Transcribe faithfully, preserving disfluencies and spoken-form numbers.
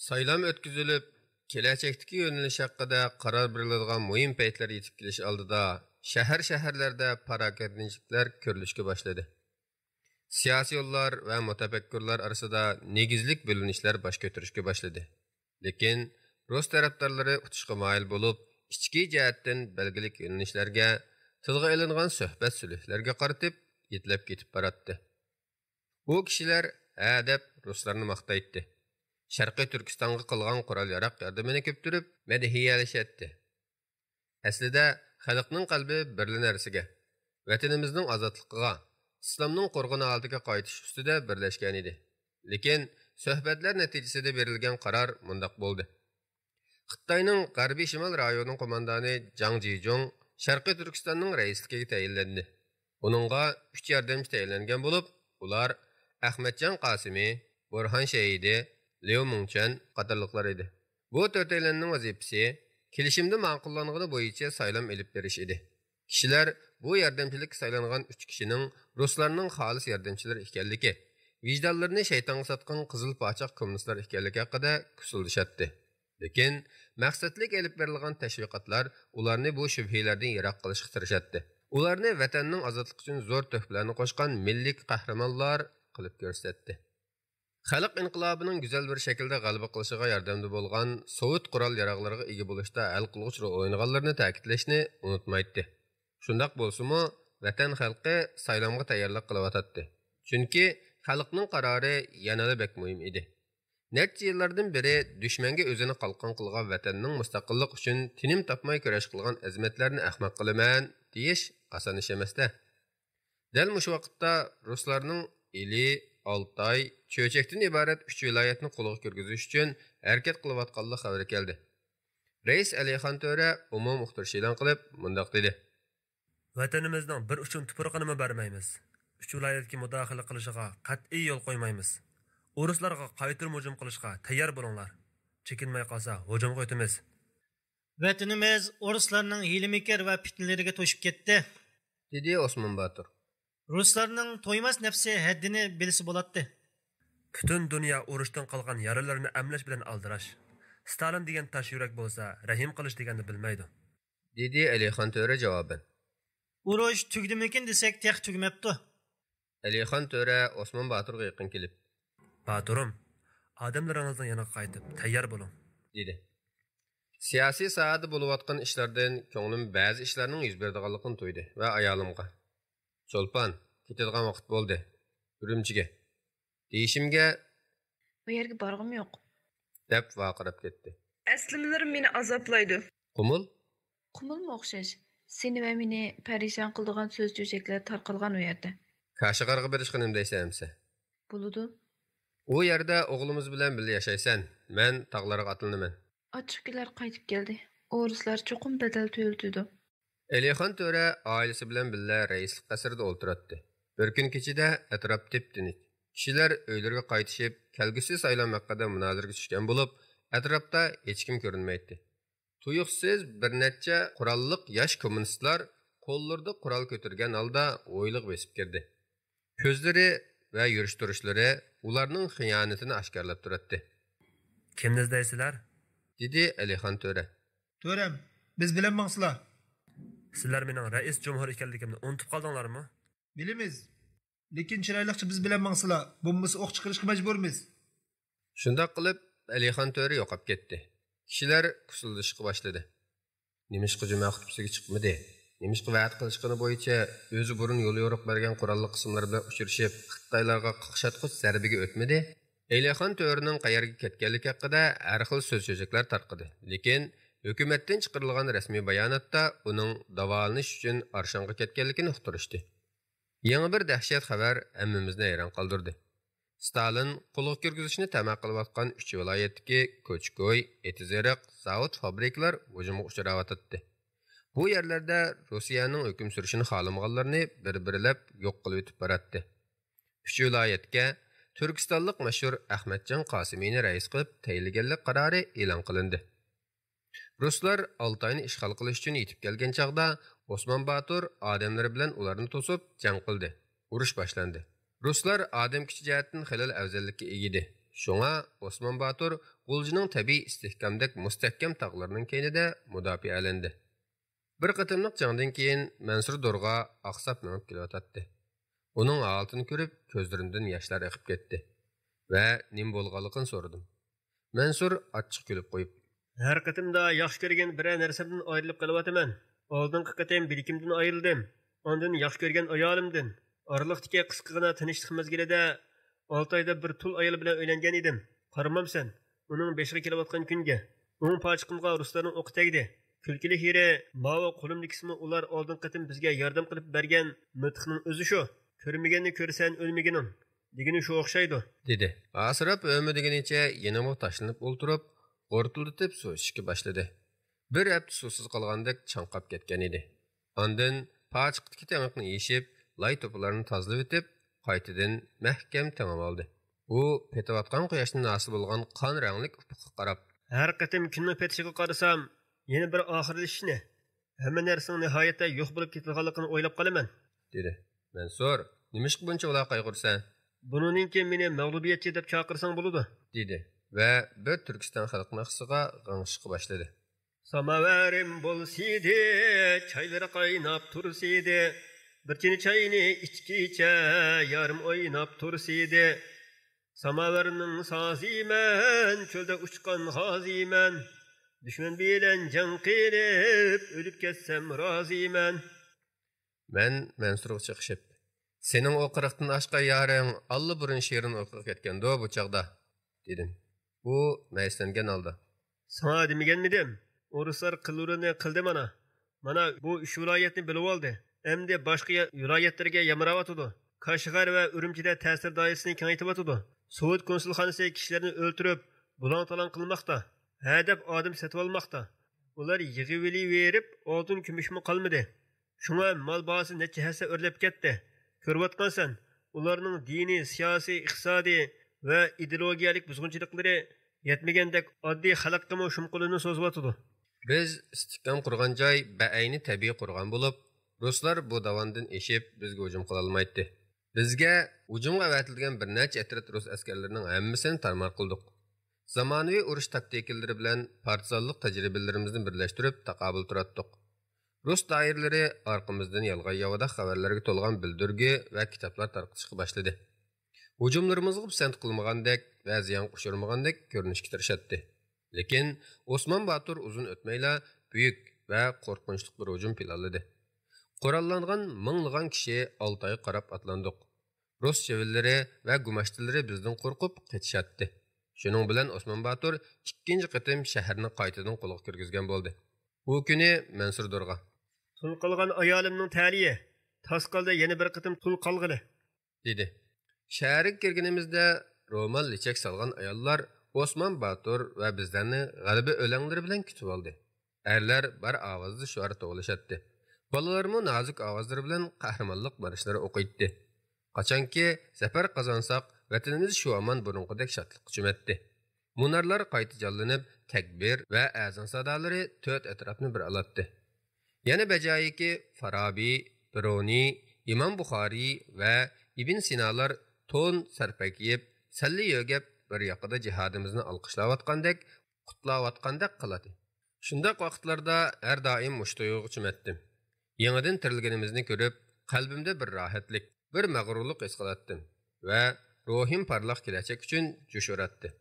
سايلام ئۆتكۈزۈلۈپ، كېلەچەكتىكى يۆنىلىش ھەققىدە قارار بېرىلىدىغان مۇھىم پەيتلەر يېتىپ كېلىش ئالدىدا، شەھەر-شەھەرلەردە پاراكەندىچىلىكلەر كۆرۈلۈشكە باشلىدى. سىياسىيونلار ۋە مۇتەپەككۇرلار ئارىسىدا نېگىزلىك بۆلۈنۈشلەر باش كۆتۈرۈشكە باشلىدى. لېكىن رۇس تەرەپدارلىرى ئۇتۇشقا مايىل بولۇپ، ئىچكى جەھەتتىن بەلگىلىك يۆنىلىشلەرگە، تىلغا ئېلىنغان سۆھبەت سۈلھىلەرگە قارىتىپ، يېتىلەپ كېتىپ باراتتى. ئۇ كىشىلەر ھە دەپ رۇسلارنى ماختايتتى. شەرقىي تۈركىستانغا قىلغان قورال-ياراغ ياردىمىنى كۆپتۈرۈپ، مەدھىيەلىشەتتى. ئەسلىدە خەلقنىڭ قەلبى بىرلا نەرسىگە، ۋەتىنىمىزنىڭ ئازادلىقىغا، ئىسلامنىڭ قۇرغىنى ھالىتىگە قايتىش ئۈستىدە بىرلەشكەنىدى. لېكىن سۆھبەتلەر نەتىجىسىدە بېرىلگەن قارار مۇنداق بولدى. خىتاينىڭ غەربىي شىمال رايونىنىڭ قوماندانى جاڭ جىجۇڭ شەرقىي تۈركىستاننىڭ رەئىسلىكىگە تەيىنلەندى. ئۇنىڭغا ئۈچ ياردەمچى تەيىنلەنگەن بولۇپ، ئۇلار ئەخمەتجان قاسىمى، بۇرھان شەھىدى، ليۇ مىڭچۈەن قاتارلىقلار ئىدى. بۇ تۆتەيلەننىڭ ۋەزىپىسى كېلىشىمدە ماقۇللانغىنى بويىچە سايلام ئېلىپ بېرىش ئىدى. كىشىلەر بۇ ياردەمچىلىككە سايلانغان ئۈچ كىشىنىڭ رۇسلارنىڭ خالىس ياردەمچىلىرى ئىكەنلىكى، ۋىجدانلىرىنى شەيتانغا ساتقان قىزىل پاچاق كوممۇنىستلار ئىكەنلىكى ھەققىدە كۇسۇلدىشاتتى. لېكىن مەقسەتلىك ئېلىپ بېرىلغان تەشۋىقاتلار ئۇلارنى بۇ شۈبھىلەردىن يىراق قىلىشقا تىرىشاتتى. ئۇلارنى ۋەتەننىڭ ئازادلىقى ئۈچۈن زور تۆھپىلەرنى قوشقان مىللىي قەھرىمانلار قىلىپ كۆرسىتەتتى. خەلق ئىنقىلابىنىڭ گۈزەل بىر شەكىلدە غەلىبە قىلىشىغا ياردەمدە بولغان سوۋېت قورال-ياراغلىرىغا ئىگە بولۇشتا ھەل قىلغۇچ رول ئوينىغانلىرىنى تەكىتلەشنى ئۇنتۇمايتتى. شۇنداق بولسىمۇ، ۋەتەن خەلقى سايلامغا تەييارلىق قىلىۋاتاتتى. چۈنكى خەلقنىڭ قارارى يەنىلا بەك مۇھىم ئىدى. نەچچە يىللاردىن بېرى دۈشمەنگە ئۆزىنى قالقان قىلغان ۋەتەننىڭ مۇستەقىللىقى ئۈچۈن تىنىم تاپماي كۈرەش قىلغان ئەزىمەتلەرنى ئەخمەق قىلىمەن دېيىش ئاسان ئىش ئەمەستە. دەل مۇشۇ ۋاقىتتا رۇسلارنىڭ ئىلى، ئالتاي، چۆچەكتىن ئىبارەت ئۈچ ۋىلايەتنى قولغا كىرگۈزۈش ئۈچۈن ھەرىكەت قىلىۋاتقانلىق خەۋىرى كەلدى. رەئىس ئەلىخان تۆرە ئومۇمىي ئۇقتۇرۇش ئېلان قىلىپ، مۇنداق دېدى. ۋەتىنىمىزنىڭ بىر ئۇچۇم تۇپرىقىنىمۇ بەرمەيمىز. ئۈچ ۋىلايەتكە مۇداخىلە قىلىشىغا قەتئىي يول قويمايمىز. ئورۇسلارغا قايتۇرما ھۇجۇم قىلىشقا تەييار بولۇڭلار. چېكىنمەي قالسا ھۇجۇمغا ئۆتىمىز. ۋەتىنىمىز ئورۇسلارنىڭ ھىيلە-مىكىر ۋە پىتنىلىرىگە توشۇپ كەتتى. دېدى ئوسمان باتۇر. رۇسلارنىڭ تويماس نەپسى ھەددىنى بىلسە بولاتتى. پۈتۈن دۇنيا ئۇرۇشتىن قالغان يارىلىرىنى ئەملەش بىلەن ئالدىراش. ستالىن دېگەن تاش يۈرەك بولسا، رەھىم قىلىش دېگەننى بىلمەيدۇ. دېدى ئەلىخان تۆرە جاۋابەن. ئۇرۇش تۈگىدىمىكىن دېسەك، تېخى تۈگىمەپتۇ. ئەلىخان تۆرە ئوسمان باتۇرغا يېقىن كېلىپ. باتۇرۇم، ئادەملىرىڭىزنىڭ يېنىغا قايتىپ، تەييار بولۇڭ. دېدى. سىياسىي ساھەدە بولۇۋاتقان ئىشلاردىن كۆڭلۈم بەزى ئىشلارنىڭ يۈز بېرىدىغانلىقىنى تۇيدى ۋە ئايالىمغا، چولپان، كېتىدىغان ۋاقىت بولدى، ئۈرۈمچىگە، دېيىشىمگە، ئۇ يەرگە بارغۇم يوق، دەپ ۋارقىراپ كەتتى. ئەسلىمىلىرىم مېنى ئازابلايدۇ. قۇمۇل؟ قۇمۇلمۇ ئوخشاش. سېنى ۋە مېنى پەرىشان قىلىدىغان سۆز-چۆچەكلەر تارقالغان ئۇ يەردە. كاشىغارغا بېرىشقا نېمە دەيسەن ئەمسە؟ بولىدۇ. ئۇ يەردە ئوغلىمىز بىلەن بىللە ياشايسەن، مەن تاغلارغا ئاتلىنىمەن. ئاچچىقكۈنلەر قايتىپ كەلدى. ئورۇسلار چوقۇم بەدەل تۆلىتىدۇ. ئەلىخان تۆرە ئائىلىسى بىلەن بىللە رەئىسلىك قەسرىدە ئولتۇراتتى. بىر كۈن كېچىدە ئەتراپ تىپتىنچ. كىشىلەر ئۆيلىرىگە قايتىشىپ، كەلگۈسى سايلام ھەققىدە مۇنازىرىگە چۈشكەن بولۇپ، ئەتراپتا ھېچكىم كۆرۈنمەيتتى. تۇيۇقسىز بىر نەچچە قوراللىق ياش كوممۇنىستلار قوللىرىدا قورال كۆتۈرگەن ھالدا ھويلىغا بېسىپ كىردى. كۆزلىرى ۋە يۈرۈش-تۇرۇشلىرى ئۇلارنىڭ خىيانىتىنى ئاشكارىلاپ تۇراتتى. كىمنى ئىزدەيسىلەر؟ دېدى ئەلىخان تۆرە. تۆرەم، بىز بىلەن ماڭسىلا. سىلەر مېنىڭ رەئىس جۇمھۇر ئىكەنلىكىمنى ئۇنتۇپ قالدىڭلارمۇ؟ بىلىمىز. لېكىن چىرايلىقچە بىز بىلەن ماڭسىلا، بولمىسا ئوق چىقىرىشقا مەجبۇرمىز. شۇنداق قىلىپ، ئەلىخان تۆرە يوقاپ كەتتى. كىشىلەر كۇسۇلدىشىشقا باشلىدى. نېمىشقا جۈمە خۇتبىسىگە چىقمىدى؟ نېمىشقا ۋەدە قىلىشقىنى بويىچە ئۆزى بۇرۇن يوليورۇق بەرگەن قوراللىق قىسىملار بىلەن ئۇچرىشىپ، خىتايلارغا قاقشاتقۇچ زەربىگە ئۆتمىدى؟ ئەلىخان تۆرىنىڭ قەيەرگە كەتكەنلىكى ھەققىدە ھەر خىل سۆز-چۆچەكلەر تارقىدى. لېكىن ھۆكۈمەتتىن چىقىرىلغان رەسمىي باياناتتا ئۇنىڭ داۋالىنىش ئۈچۈن ئارشانغا كەتكەنلىكىنى ئۇقتۇرۇشتى. يېڭى بىر دەھشەت خەۋەر ھەممىمىزنى ھەيران قالدۇردى. ستالىن قولغا كىرگۈزۈشنى تەمە قىلىۋاتقان ئۈچ ۋىلايەتتىكى كوچا-كوي، ئېتىز-ئېرىق، زاۋۇت-فابرىكىلار ھۇجۇمغا ئۇچراۋاتاتتى. بۇ يەرلەردە روسىيەنىڭ ھۆكۈم سۈرۈشىنى خالىمىغانلىرىنى بىر-بىرلەپ يوق قىلىۋېتىپ باراتتى. ئۈچ ۋىلايەتكە تۈركىستانلىق مەشھۇر ئەخمەتجان قاسىمىنى رەئىس قىلىپ تەيىنلىگەنلىك قارارى ئېلان قىلىندى. رۇسلار ئالتاينى ئىشغال قىلىش ئۈچۈن يېتىپ كەلگەن چاغدا، ئوسمان باتۇر ئادەملىرى بىلەن ئۇلارنى توسۇپ جەڭ قىلدى. ئۇرۇش باشلاندى. رۇسلار ئادەم كۈچى جەھەتتىن خېلىلا ئەۋزەللىككە ئىگە ئىدى. شۇڭا ئوسمان باتۇر غۇلجىنىڭ تەبىئىي ئىستىھكامدەك مۇستەھكەم تاغلىرىنىڭ كەينىدە مۇداپىئەلەندى. بىر قېتىملىق جەڭدىن كېيىن مەنسۇر دورغا ئاقساپ مېڭىپ كېلىۋاتاتتى. ئۇنىڭ ھالىتىنى كۆرۈپ، كۆزلىرىمدىن ياشلار ئېقىپ كەتتى ۋە نېمە بولغانلىقىنى سورىدىم. مەنسۇر ئاچچىق كۈلۈپ قويۇپ، ھەر قېتىمدا ياخشى كۆرگەن بىرەر نەرسەمدىن ئايرىلىپ قېلىۋاتىمەن. ئالدىنقى قېتىم بىلىكىمدىن ئايرىلدىم. ئاندىن ياخشى كۆرگەن ئايالىمدىن. ئارىلىقتىكى قىسقىغىنا تىنچلىق مەزگىلىدە ئالتە ئايدا بىر تۇل ئايال بىلەن ئۆيلەنگەن ئىدىم. قارىمامسەن، ئۇنىڭ بېشىغا كېلىۋاتقان كۈنگە. ئوڭ پاچىقىمغا رۇسلارنىڭ ئوقى تەگدى. كۈلكىلىك يېرى، ماۋۇ قولۇمدىكىسىمۇ ئۇلار ئالدىنقى قېتىم بىزگە ياردەم قىلىپ بەرگەن مىلتىقنىڭ ئۆزى شۇ. كۆرمىگەننى كۆرسەن ئۆلمىگىنىڭ دېگىنى شۇ ئوخشايدۇ. دېدى. ھاسىراپ ھۆمۈدىگىنىچە يېنىمغا تاشلىنىپ ئولتۇرۇپ، غورتۇلدىتىپ سۇ ئىچىشكە باشلىدى. بىر ھەپتە سۇسىز قالغاندەك چاڭقاپ كەتكەن ئىدى. ئاندىن پاچىقىدىكى تېڭىقنى يېشىپ، لاي توپىلارنى تازىلىۋېتىپ، قايتىدىن مەھكەم تېڭىۋالدى. ئۇ پېتىۋاتقان قۇياشتىن ھاسىل بولغان قان رەڭلىك ئۇپۇققا قاراپ، ھەر قېتىم كۈننىڭ پېتىشىغا قارىسام، يەنە بىر ئاخىرلىشىشنى، ھەممە نەرسىنىڭ نىھايەتتە يوق بولۇپ كېتىدىغانلىقىنى ئويلاپ قالىمەن، دېدى. مەنسۇر، نېمىشقا بۇنچىۋالا قايغۇرىسەن؟ بۇنىڭدىن كېيىن مېنى مەغلۇبىيەتچى دەپ چاقىرساڭ بولىدۇ، دېدى ۋە بىر تۈركىستان خەلق ناخشىسىغا غىڭشىشقا باشلىدى. ساماۋارىم بولسىدى، چايلىرى قايناپ تۇرسىدى، بىر چىنە چاينى ئىچكىچە يارىم ئويناپ تۇرسىدى. ساماۋارنىڭ سازىمەن، چۆلدە ئۇچقان غازىمەن. دۈشمەن بىلەن جەڭ قىلىپ، ئۆلۈپ كەتسەم رازىمەن. مەن مەنسۇرغا چېقىشىپ، سېنىڭ ئۇ قىرىقتىن ئاشقان يارىڭ ئاللىبۇرۇن شېرىن ئۇيقۇغا كەتكەندۇ بۇ چاغدا، دېدىم. ئۇ مەيۈسلەنگەن ھالدا، ساڭا دېمىگەنمىدىم؟ ئورۇسلار قىلدۇرىنى قىلدى مانا. مانا بۇ ئۈچ ۋىلايەتنى بۆلۈۋالدى. ئەمدى باشقا يا-، ۋىلايەتلەرگە يامراۋاتىدۇ. كاشغەر ۋە ئۈرۈمچىدە تەسىر دائىرىسىنى كېڭەيتىۋاتىدۇ. سوۋېت كونسۇلخانىسى كىشىلەرنى ئۆلتۈرۈپ، بۇلاڭ-تالاڭ قىلماقتا. ھەدەپ ئادەم سېتىۋالماقتا. ئۇلار يىغىۋېلىۋېرىپ، ئالتۇن كۈمۈشمۇ قالمىدى. شۇڭا مال باھاسى نەچچە ھەسسە ئۆرلەپ كەتتى. كۆرۈۋاتقانسەن، ئۇلارنىڭ دىنىي، سىياسىي، ئىقتىسادىي ۋە ئىدېئولوگىيەلىك بۇزغۇنچىلىقلىرى يەتمىگەندەك ئاددىي خەلققىمۇ شۇم قولىنى سوزۇۋاتىدۇ. بىز ئىستىھكام قۇرغان جاي بەئەينى تەبىئىي قورغان بولۇپ، رۇسلار بۇ داۋاندىن ئېشىپ بىزگە ھۇجۇم قىلالمايتتى. بىزگە ھۇجۇمغا ئەۋەتىلگەن بىر نەچچە ئەترەت رۇس ئەسكەرلىرىنىڭ ھەممىسىنى تارمار قىلدۇق. زامانىۋى ئۇرۇش تاكتىكىلىرى بىلەن پارتىزانلىق تەجرىبىلىرىمىزنى بىرلەشتۈرۈپ تاقابىل تۇراتتۇق. رۇس دائىرىلىرى ئارقىمىزدىن يالغان ياۋىداق خەۋەرلەرگە تولغان بىلدۈرگە ۋە كىتابلار تارقىتىشقا باشلىدى. ھۇجۇملىرىمىزغا پىسەنت قىلمىغاندەك ۋە زىيانغا ئۇچرىمىغاندەك كۆرۈنۈشكە تىرىشاتتى. لېكىن ئوسمان باتۇر ئۇزۇن ئۆتمەيلا بۈيۈك ۋە قورقۇنچلۇق بىر ھۇجۇم پىلانلىدى. قوراللانغان مىڭلىغان كىشى ئالتايغا قاراپ ئاتلاندۇق. رۇس چىۋىنلىرى ۋە گۇماشتىلىرى بىزدىن قورقۇپ قېچىشاتتى. شۇنىڭ بىلەن ئوسمان باتۇر ئىككىنچى قېتىم شەھەرنى قايتىدىن قولغا كىرگۈزگەن بولدى. ئۇ كۈنى مەنسۇر دورغا، تۇل قالغان ئايالىمنىڭ تەلىيى، تاس قالدى، يەنە بىر قېتىم تۇل قالغىلى، دېدى. شەھەرگە كىرگىنىمىزدە رومال لېچەك سالغان ئاياللار ئوسمان باتۇر ۋە بىزلەرنى غەلىبە ئۆلەڭلىرى بىلەن كۈتۈۋالدى. ئەرلەر بار ئاۋازدا شوئار توۋلىشاتتى. بالىلارمۇ نازۇك ئاۋازلىرى بىلەن قەھرىمانلىق مارشلىرى ئوقۇيتتى. قاچانكى زەپەر قازانساق، ۋەتىنىمىز شۇ ھامان بۇرۇنقىدەك شادلىققا چۆمەتتى. مۇنارلار قايتا جانلىنىپ، تەكبىر ۋە ئەزان سادالىرى تۆت ئەتراپنى بىر ئالاتتى. يەنە بەجايىكى، فارابى، بىرۇنى، ئىمام بۇخارىي ۋە ئىبن سىنالار تون سەرپە كىيىپ، سەللە يۆگەپ، بىر ياقىدا جىھادىمىزنى ئالقىشلاۋاتقاندەك، قۇتلاۋاتقاندەك قىلاتتى. شۇنداق ۋاقىتلاردا ھەر دائىم مۇشۇ تۇيغۇغا چۆمەتتىم. يېڭىدىن تىرىلگىنىمىزنى كۆرۈپ، قەلبىمدە بىر راھەتلىك، بىر مەغرۇرلۇق ھېس قىلاتتىم ۋە روھىم پارلاق كېلەچەك ئۈچۈن جۇش ئۇراتتى.